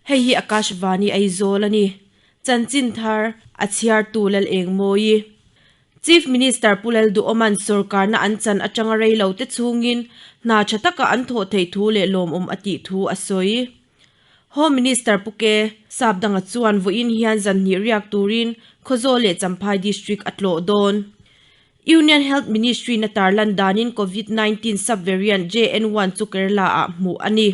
Hei hi Akashvani Aizawl a ni. Chanchin thar a chhiartu Lal Engmawi. Chief Minister Pu Lalduhawma'n sorkarna an chan atanga rei lo te chhungin hna tha taka an thawh theih thu leh lawmawm a tih thu a sawi. Home Minister Pu Ke Sapdanga chuan vawiin hian zan hnih riak turin Khawzawl leh Champhai District a tlawh dawn. Union Health Ministry na tarlan danin Covid 19 sub-variant JN one chu Kerala-ah hmuh a ni.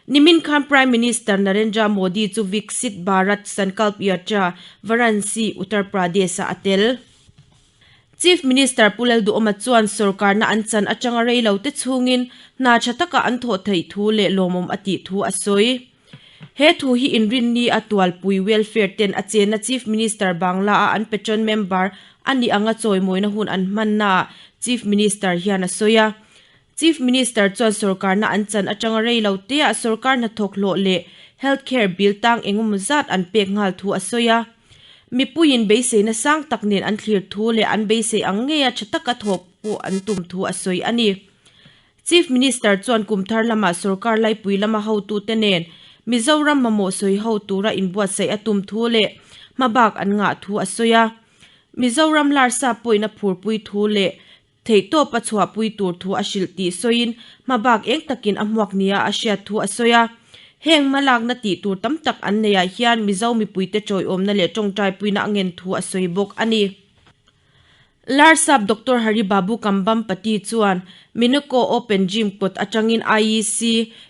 Nimin khan Prime Minister Narendra Modi chu Viksit Bharat Sankalp Yatra, Varanasi, Uttar Pradesh-ah a tel. Chief Minister Pu Lalduhawma chuan sorkarna an chan atanga reilote chhungin hna tha taka an thawh theih thu leh lawmawm a tih thu a sawi. He thu hi inrinni a tualpui welfare ten a chenna Chief Minister Bangla a an patron member a nih anga chawimawina hun an hmannaah Chief Minister hian a sawi a. Chief Minister chuan sorkarna an chan atanga rei lo teah sorkar hnathawk hlawh leh health care bill tang engemaw zat an pek nghal thu a sawi a. Mipuiin beiseina sang tak nen an thlir thu leh an beisei ang ngeia tha taka thawk pawh an tum thu a sawi a ni. Chief Minister chuan kum thar lamah sorkar laipui lama hotute nen Mizoram mamawh sawi ho tura inbuatsaih a tum thu leh hmabak an ngah thu a sawi a. Mizoram larsa pawhin a phurpui thu leh theihtawp a chhuahpui tur thu a hrilh tih sawiin hmabak eng takin a hmuak nia a hriat thu a sawi a. Heng hmalakna tih tur tam tak an neiah hian Mizo mipuite tawiawmna leh tawngtaipuina a ngen thu a sawi bawk a ni. Larsap Doctor Hari Babu Kambhampati chuan Minoco Open Gym kawt atangin IEC,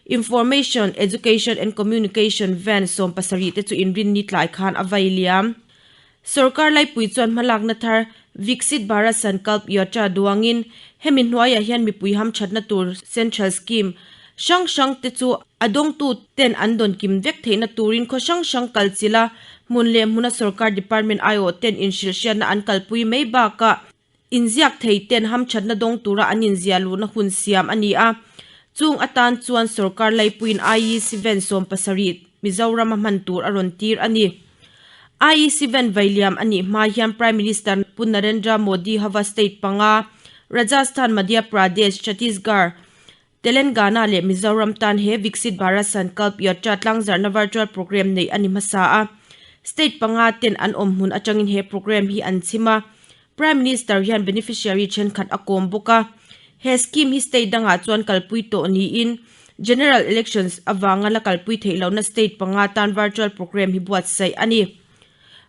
Information, Education and Communication van 70 te chu inrinni tlai khan a vai liam. Sorkar laipui chuan hmalakna thar Viksit Bharat Sankalp Yatra duangin hemi hnuaiah hian mipui hamthatna tur Central Scheme hrang hrang te chu a dawngtu ten an dawn kim vek theihna turin khaw hrang hrang kal chilh a, hmun leh hmuna sorkar department aiawh ten inhrilhhriatna an kalpui mai bakah inziak thei ten hamthatna dawng tura an inziah luhna hun siam a ni a. Chung atan chuan sorkar laipuiin IEC van 70 Mizoram a hman tur a rawn tir a ni. IEC van vailiam a nih hma hian Prime Minister Pu Narendra Modi hova state panga, Rajasthan, Madhya Pradesh, Chhattisgarh, Telangana leh Mizoram tan he Viksit Bharat Sankalp Yatra tlangzarhna virtual programme neih a ni hmasa a. State panga ten an awm hmun atangin he programme hi an chhim a. Prime Minister hian beneficiary thenkhat a kawm bawk a. He scheme hi state dangah chuan kalpui tawh niin General Elections avanga la kalpui theih lohna state panga tan virtual programme hi buatsaih a ni.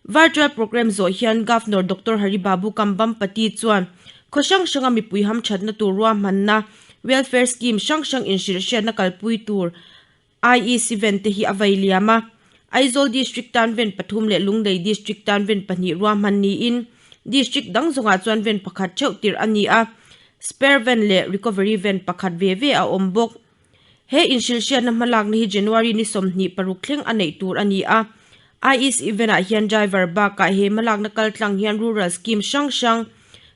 Virtual programme zawh hian Governor Doctor Hari Babu Kambhampati chuan khaw hrang hranga mipui hamthatna tur ruahmanna, welfare scheme hrang hrang inhrilhhriatna kalpui tur IEC ven te hi a vei liam a. Aizawl District tan ven pathum leh Lunglei District tan ven pahnih ruahman niin District dang zawngah chuan ven pakhat theuh tirh a ni a, spare ven leh recovery ven pakhat ve ve a awm bawk. He inhrilhhriatna hmalakna hi January ni 26 thleng a neih tur a ni a. IEC event-ah hian driver bakah he hmalakna kaltlang hian rural scheme hrang hrang,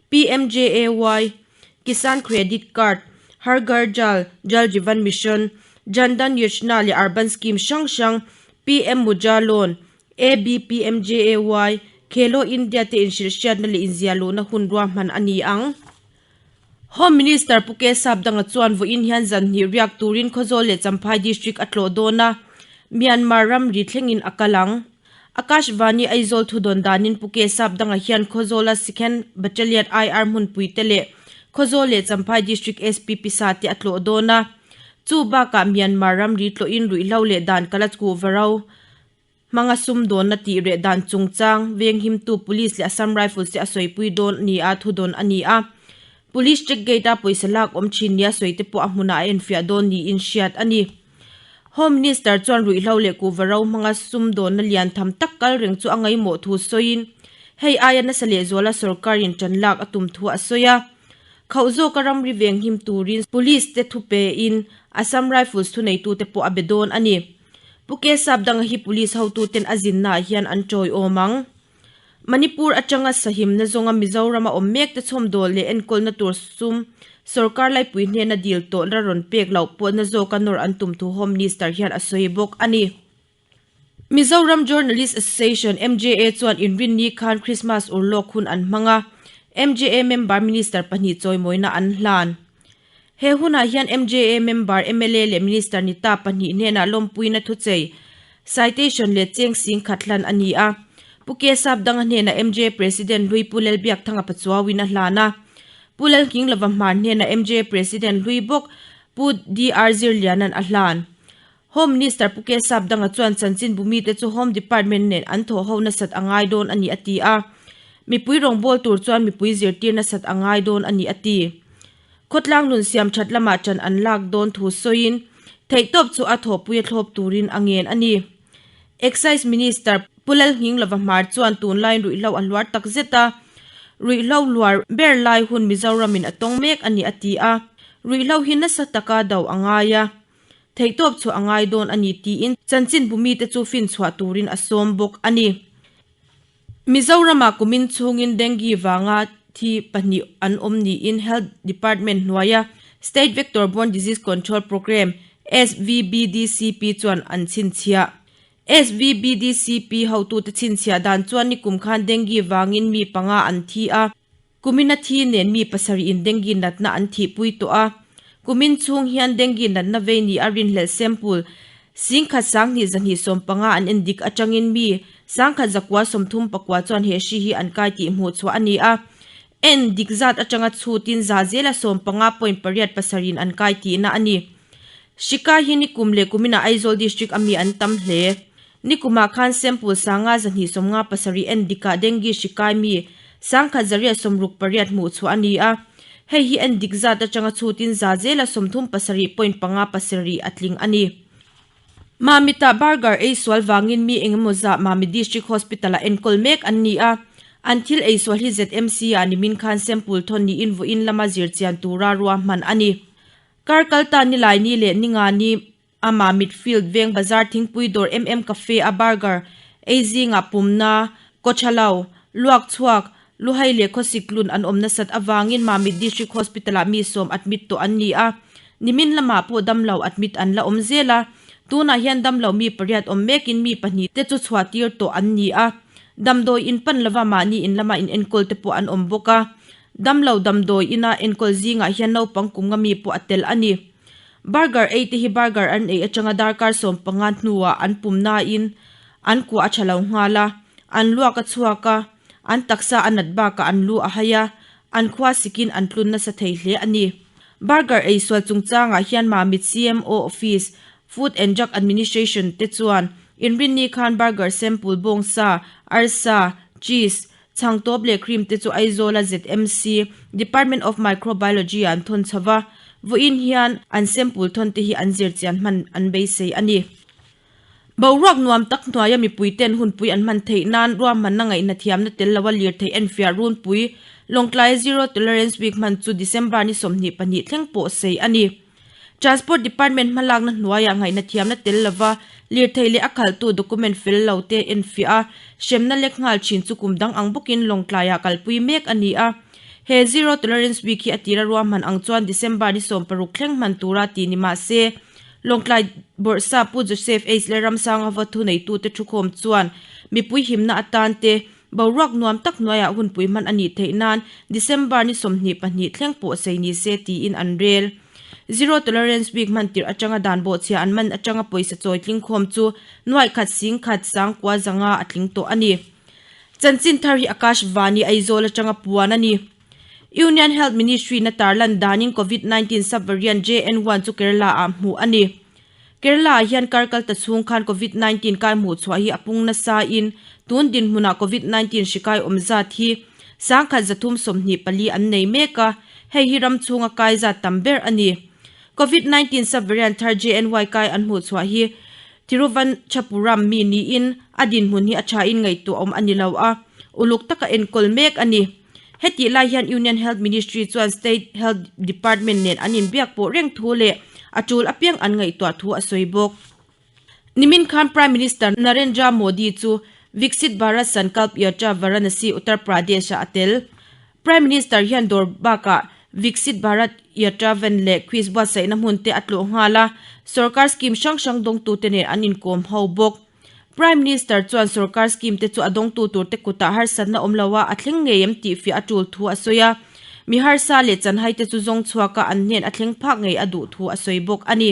PMJAY, Kisan Credit Card, Har Ghar Jal, Jal Jeevan Mission, Jan Dhan Yojana leh urban scheme hrang hrang, PM Mudra Loan, ABPMJAY, Khelo India te inhrilhhriatna leh inziahluhna hun ruahman a ni ang. Home Minister Pu K Sapdanga chuan vawiin hian zan hnih riak turin Khawzawl leh Champhai District a tlawh dawn a, Myanmar ramri thlengin a kal ang. Akashvani Aizawl thudawn danin Pu K Sapdanga hian Khawzawla Sikhen Battalion IR hmunpui te leh Khawzawl leh Champhai District SP pisa te a tlawh dawn a. Chu bakah Myanmar ramri tlawhin ruihhlo leh dan kala kuhva ro Hmanga sumdawnna tih reh dan chungchang venghimtu Police leh Assam Rifles te a sawipui dawn ni a thudawn a ni a. Police check gate a pawisa lak awm thin nia sawi te pawh a hmunah a enfiah dawn niin hriat a ni. Home Minister chuan ruihhlo leh kuhva ro hmanga sumdawnna lian tham tak kal reng chu a ngaimawh thu sawiin hei aia nasa lehzuala sorkarin tan lak a tum thu a sawi a. Khauh zawka ramri venghim turin Police te thu pein Assam Rifles thuneitute pawh a be dawn a ni. Pu Kesap danga hi Police hotuten a zinnaah hian an tawiawm ang. Manipur atanga sahimna zawnga Mizorama awm mekte chhawmdawl leh enkawlna tur sum sorkar laipui hnena dil tawhna rawn pek loh pawhna zawka nawr an tum thu Home Minister hian a sawi bawk a ni. Mizoram Journalist Association, MJA, chuan inrinni khan Christmas urlawk hun an hmang a, MJA member Minister pahnih chawimawina an hlan. He hunah hian MJA member, mla leh Minister ni ta pahnih hnenah lawmpuina thuchei. Citation leh cheng sing khat hlan a ni a. Pu Kesap Danga hnenah MJ President hlui Pu Lalbiakthanga Pachuauin a hlan a. Pu Lalkinglova Hmar hnenah MJ President hlui bawk Pu DR Zirliana'n a hlan. Home Minister Pu Kesap Danga chuan chanchinbu mite chu Home Department nen an thawh ho nasat a ngai dawn a ni a ti a. Mipui rawngbâwl tur chuan mipui zirtir nasat a ngai dawn a ni a ti. Khawtlang nun siam that lamah ṭan an lak dawn thu sawiin theihtawp chu a thawhpui a thlawp turin a ngen a ni. Excise Minister Pu Lalnghinglova Hmar chuan tunlaiin ruihhlo a hluar tak zet a, ruihhlo hluar ber lai hun Mizoramin a tawng mek a ni a ti a, ruihhlo hi nasa taka do a ngai a, theihtawp chu a ngai dawn a ni tiin chanchinbu mite chu finchhuah turin a sawm bawk a ni. Mizoramah kumin chhungin dengue vanga thi pahnih an awm niin Health Department hnuaia State Vector Borne Disease Control Programme, SVBDCP, chuan an chhinchhiah. SVBDCP hotute chhinchhiah dan chuan nikum khan dengue vangin mi panga an thi a. Kumina thi nen mi pasarih in dengue natna an thihpui tawh a. Kumin chhung hian dengue natna vei ni a rinhlelh sample 10 2215 an endik atangin mi 1134 chuan he hri hi an kai tih hmuh chhuah a ni a. En dik zat atanga chhutin za zela 15.8 pasarih in an kai tihna a ni. Hri kai hi nikum leh kuminah Aizawl District a mi an tam hle. Nikumah khan sample 5257 en dikah dengue hri kai mi 1168 hmuh chhuah a ni a. Hei hi en dik zat atanga chhutin za zela 37.57 a tling a ni. Mamita burger ei sual vangin mi engemaw zah Mami District Hospital-ah enkawl mek an ni a. An thil ei sual hi ZMC-ah nimin khan sample thawn niin vawiin lama zirchian tura ruahman a ni. Kar kalta Nilaini leh Ningani Ama midfield veng bazar thingpui dawr MM Cafe a burger ei zingah pumna, kawthalo, luak chhuak, luhai leh khawsik lun an awm nasat avangin Mamit District Hospital ah mi sawm admit tawh an ni a. Nimin lamah pawh damlo admit an la awm zel a. Tunah hian damlo mi pariat awm mekin mi pahnih te chu chhuah tir tawh an ni a. Damdawi in pan lova mahni in lama in enkawl te pawh an awm bawk a. Damlo damdawi ina enkawl zingah hian naupang kum nga mi pawh a tel a ni. Burger ei te hi burger an ei atanga darkar 15 hnuah an pum nain an kua a tha lo nghal a, an luak a chhuak a, an taksa a nat bakah an lu a hai a, an khua sikin an tlun nasa thei hle a ni. Burger ei sual chungchangah hian Mamit CMO Office, Food and Drug Administration te chuan inrinni khan burger sample bawngsa, arsa, cheese, Chhang tawp leh cream te chu Aizawla ZMC, Department of Microbiology ah an thawn chho va, vawiin hian an sample thawn te hi an zir chian hman an beisei a ni. Boruak nuam tak hnuaia mipui ten hunpui an hman theih nan ruahmanna ngaihna thiamna tel loa lirthei enfiah runpui Lawngtlaia Zero Tolerance Week hman chu December ni 22 thleng pawh sei a ni. Transport Department hmalakna hnuaiah ngaihna thiamna tel lova lirthei leh a khalhtu document fel lo te enfiah a, hremna lek nghal thin chu kum dang ang bawkin Lawngtlaiah kalpui mek a ni a. He Zero Tolerance Week hi a tira ruahman ang chuan December ni 16 thleng hman tura tih ni mah se, Lawngtlai Bawrhsa Pu Joseph H. Lalramsanga va thuneitute thukhawm chuan mipui himna atan te Boruak nuam tak hnuaiah hunpui hman a nih theih nan December ni 22 thleng pawh sei ni se tiin an rel. Zero Tolerance Week hman tirh atanga dan bawhchhia an man atanga pawisa chawi tling khawm chu nuaih khat sing khat sangkua zanga a tling tawh a ni. Chanchin thar hi Akash Vani Aizawl atanga puan a ni. Union Health Ministry na tarlan danin Covid 19 sub-variant JN1 chu Kerala ah hmuh a ni. Kerala-ah hian kar kal ta chhung khan Covid 19 kai hmuh chhuah hi a pung nasa in tun dinhmunah Covid 19 hri kai awm zat hi 1324 an nei mek a, hei hi ram chhunga kai zat tam ber a ni. Covid 19 sub-variant thar JNY kai an hmuh chhuah hi Thiruvananthapuram mi niin a dinhmun hi a thain ngaihtuah awm a ni lo a, uluk taka enkawl mek a ni. Hetih lai hian Union Health Ministry chuan State Health Department nen an inbiak pawh reng thu leh a tul apiang an ngaihtuah thu a sawi bawk. Nimin khan Prime Minister Narendra Modi chu Viksit Bharat Sankalp Yatra Varanasi, Uttar Pradesh-ah a tel. Prime Minister hian dawr bakah Viksit Bharat Yatra van leh quiz buatsaihna hmun te a tlawh nghal a, sorkar scheme hrang hrang dawngtute nen an inkawm ho bawk. Prime Minister chuan sorkar scheme te chu a dawngtu turte kutah harsatna awm lo a, a thleng ngei em tih fiah a tul thu a sawi a. Mi harsa leh chanhai te chu zawng chhuak a, an hnen a thleng phak ngei a duh thu a sawi bawk a ni.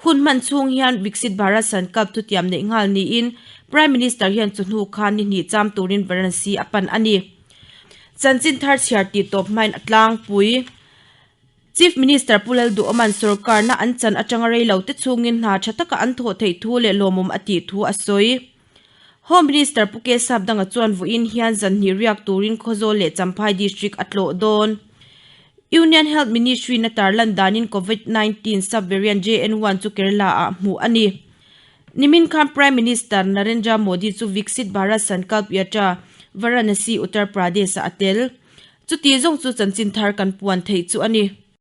Hun hman chhung hian Viksit Bharat Sankalp thutiam neih nghal niin Prime Minister hian chawhnu khan ni hnih cham turin Varanasi a pan a ni. Chanchin thar chhiar tih tawp hmain a tlangpui. Chief Minister Pu Lalduhawma'n sorkarna an chan atanga rei lo te chhungin hna tha taka an thawh theih thu leh lawmawm a tih thu a sawi. Home Minister Pu K Sapdanga chuan vawiin hian zanhnih riak turin Khawzawl leh Champhai District a tlawh dawn. Union Health Ministry na tarlan danin Covid 19 sub-variant JN one chu Kerala ah hmuh a ni. Nimin khan Prime Minister Narendra Modi chu Viksit Bharat Sankalp Yatra, Varanasi, Uttar Pradesh ah a tel. Chuti zawng chu chanchin thar kan puan theih chu a ni.